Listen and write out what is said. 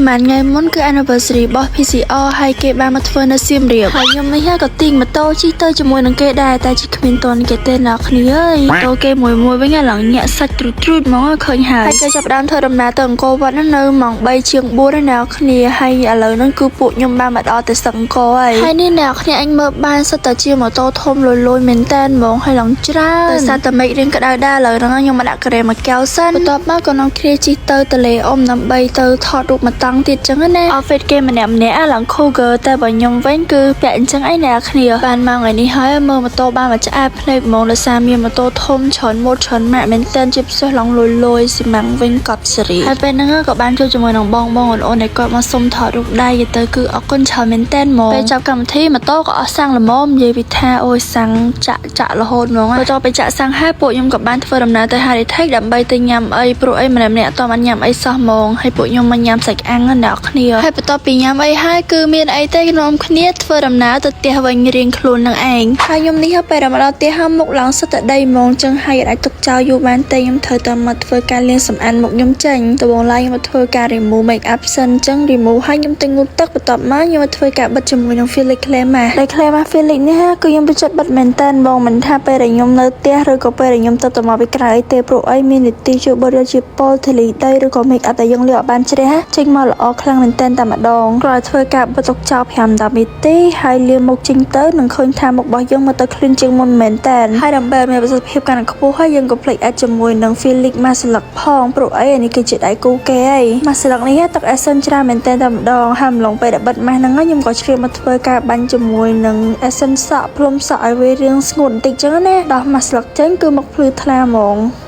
មួយថ្ងៃមុនគឺ anniversary របស់ PCR ហើយគេបានមកធ្វើនៅសៀមរាបហើយខ្ញុំនេះក៏ទិញម៉ូតូជិះទៅជាមួយនឹងគេដែរតែជិះគ្មានតន់គេទេអ្នកគ្នាអើយម៉ូតូគេមួយមួយវិញឡើងញាក់សាច់ទ្រុទ្រុហ្មងឃើញហើយហើយគេចាប់ផ្ដើមធ្វើដំណើរទៅអង្គរវត្តហ្នឹងនៅម៉ោង3ជាង4ណាអ្នកគ្នាហើយឥឡូវហ្នឹងគឺពួកខ្ញុំបានមកដល់ទៅសឹកអង្គរហើយហើយនេះអ្នកគ្នាអញមើលបានសិតតែជាម៉ូតូធំលុយលុយមែនតែនហ្មងហើយឡើងច្រើនដោយសារតែមេឃរៀងក្តៅដែរឥឡូវហ្នឹងខ្ញុំមកដាក់ក្រែមួយកែវសិនបន្ទាប់មកក៏នាំគ្នាជិះទៅទន្លេអ៊ំដើម្បីទៅថតរូបមកតង់ទៀតចឹងណា outfit គេម្នាក់ម្នាក់ឡើង cougar តែបើខ្ញុំវិញគឺពាក់អញ្ចឹងឯងអ្នកគ្នាបានមកថ្ងៃនេះហើយមើលម៉ូតូបានមកឆ្អែតភ្នែកហ្មងដោយសារមានម៉ូតូធំច្រើនម៉ូតច្រើនម៉ាកមែនតើជាពិសេសឡើងលុយលុយស៊ីម៉ាំងវិញកប់សេរីហើយពេលហ្នឹងក៏បានជួបជាមួយនឹងបងបងអូនអូនដែលគាត់មកសុំថតរូបដែរយទៅគឺអរគុណច្រើនមែនតើហ្មងពេលចាប់កម្មវិធីម៉ូតូក៏អស់សាំងល្មមនិយាយពីថាអូយសាំងចាក់ចាក់រហូតហ្មងបន្ទាប់ពីចាក់សាំងហើយពួកខ្ញុំក៏បានធ្វើដំណើរទៅ Heritage ដើម្បីទៅញ៉ាំអីព្រោះអីម្នាក់ម្នាក់អត់បានញ៉ាំអីសោះហ្មងហើយពួកខ្ញុំមកញ៉ាំសាច់អាំងណាអ្នកគ្នាហើយបន្ទាប់ពីញ៉ាំអីហើយគឺមានអីទេនាំគ្នាធ្វើដំណើរទៅផ្ទះវិញរៀងខ្លួននឹងឯងហើយខ្ញុំនេះពេលដល់មកដល់ផ្ទះហើយមុខឡើងសិតតែដីហ្មងចឹងហើយអាចទុកចោលយូរបានទេខ្ញុំត្រូវតែមកធ្វើការលាងសម្អាតមុខខ្ញុំចេញដំបូងឡើយខ្ញុំមកធ្វើការ remove make up សិនចឹង remove ហើយខ្ញុំទៅងូតទឹកបន្ទាប់មកខ្ញុំមកធ្វើការបិទជាមួយនឹង Felix Clay Mask ដែល Clay Mask Felix នេះគឺខ្ញុំចូលចិត្តបិទមែនតើបងមិនថាពេលដែលខ្ញុំនៅផ្ទះឬក៏ពេលដែលខ្ញុំទៅទៅមកពីក្រៅអីទេព្រោះអីមាននីតិជួយបរិយាជាពលធលីដីឬក៏ make up ដែលយើងលាបអត់បានជ្រះចេញមកល្អខ្លាំងមែនតើតែម្ដងគ្រាន់តែធ្វើការបិទទុកចោល5 10នាទីហើយលាងមុខចេញទៅនឹងឃើញថាមុខរបស់យើងមកទៅ clean ជាងមុនមែនតើហើយដើម្បីឲ្យមានប្រសិទ្ធភាពកាន់តែខ្ពស់ហើយយើងក៏ភ្លេចអាចជាមួយនឹង Felix Mask ស្លឹកផងព្រោះអីអានេះគឺជាដៃគូគេហើយ mask ស្លឹកនេះទឹក essence ច្រើនមែនតើតែម្ដងហើយអំឡុងពេលដែលបិទម៉ាស់ហ្នឹងខ្ញុំក៏ឆ្លៀតមកធ្វើការបាញ់ជាមួយនឹង essence សក់ផ្លុំសក់ឲ្យវារាងស្ងួតបន្តិចចឹងណាដោះម៉ាស់ស្លឹកចេញគឺមកភ្លឺថ្លាហ្មង។